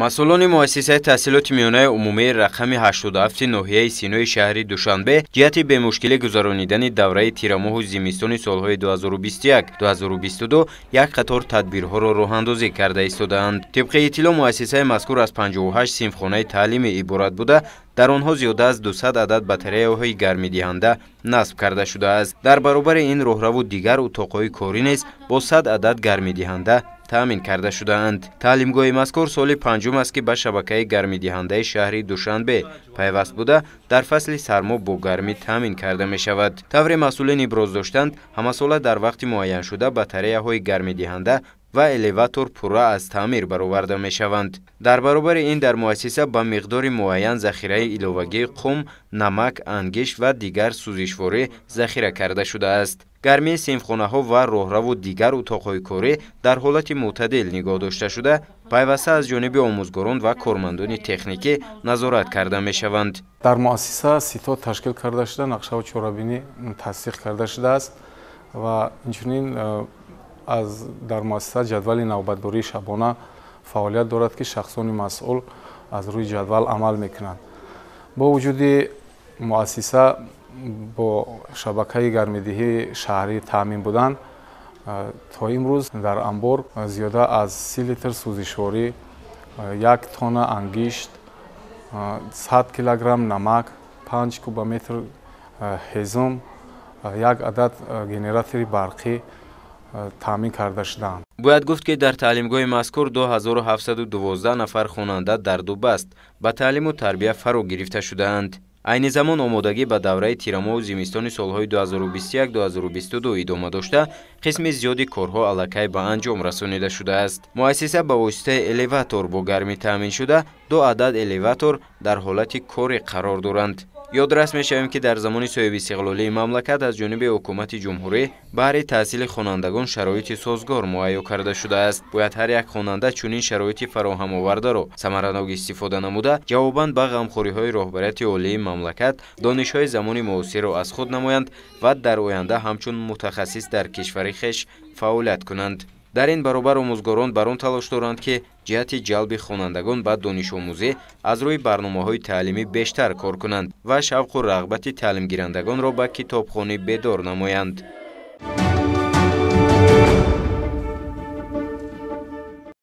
Масъулони муассисаи таҳсилоти миёнаи умумии рақами 87 ноҳияи Синои шаҳри Душанбе ҷиҳати бемушкилӣ гузаронидани давраи тирамоҳу зимистони солҳои 2021-2022 як қатор тадбирҳоро роҳандозӣ карда истодаанд. Тибқи иттилоъ, муассисаи мазкур аз 58 синфхонаи таълимӣ иборат буда, дар онҳо зиёда аз 200 адад батареяҳои гармидиҳанда насб карда шудааст. Дар баробари ин, роҳраву дигар утоқҳои корӣ низ бо 100 адад гармидиҳанда таъмин карда шудаанд. Таълимгоҳи мазкур соли панҷум аст, ки ба шабакаи гармидиҳандаи шаҳри Душанбе пайваст буда, дар фасли сармо бо гармӣ таъмин карда мешавад. Тавре масъулин иброз доштанд, ҳамасола дар вақти муайяншуда батареяҳои гармидиҳанда ва элеватор пурра аз таъмир бароварда мешаванд. Дар баробари ин, дар муассиса ба миқдори муайян захираи иловагии қум, намак, ангишт ва дигар сӯзишворӣ захира карда шудааст. Гармии синфхонаҳо ва роҳраву дигар утоқҳои корӣ дар ҳолати мӯътадил нигоҳ дошта шуда, пайваста аз ҷониби омӯзгорон ва кормандони техникӣ назорат карда мешаванд. Дар муассиса ситод ташкил карда шуда, нақшаву чорабинӣ тасдиқ карда шудааст ва инчунин аз дар муассиса ҷадвали навбатдории шабона фаъолият дорад, ки шахсони масъул аз рӯи ҷадвал амал мекунанд. Бо вуҷуди муассиса бо шабакаи гармидиҳии шаҳрӣ таъмин будан, то имрӯз дар анбор зиёда аз 30 литр сӯзишворӣ, 1 тонна ангишт, 100 килограмм намак, 5 кубометр ҳезум, як адад генератори барқӣ таъмин карда шудаанд. Бояд гуфт, ки дар таълимгоҳи мазкур 2712 нафар хонанда дар ду баст ба таълиму тарбия фаро гирифта шудаанд. Айни замон омодагӣ ба давраи тирамоҳу зимистони солҳои 2021-2022 идома дошта, қисми зиёди корҳо аллакай ба анҷом расонида шудааст. Муассиса ба воситаи элеватор бо гармӣ таъмин шуда, ду адад элеватор дар ҳолати корӣ қарор доранд. Ёдрас мешавем, ки дар замони соҳибистиқлолии мамлакат аз ҷониби ҳукумати ҷумҳурӣ баҳри таҳсили хонандагон шароити созгор муҳайё карда шудааст. Бояд ҳар як хонанда чунин шароити фароҳамовардаро самаранок истифода намуда, ҷавобан ба ғамхориҳои роҳбарияти олии мамлакат донишҳои замони муосирро аз худ намоянд ва дар оянда ҳамчун мутахассис дар кишвари хеш фаъолият кунанд. Дар ин баробар, омӯзгорон бар он талош доранд, ки ҷиҳати ҷалби хонандагон ба донишомӯзӣ аз рӯи барномаҳои таълимӣ бештар кор кунанд ва шавқу рағбати таълимгирандагонро ба китобхонӣ бедор намоянд.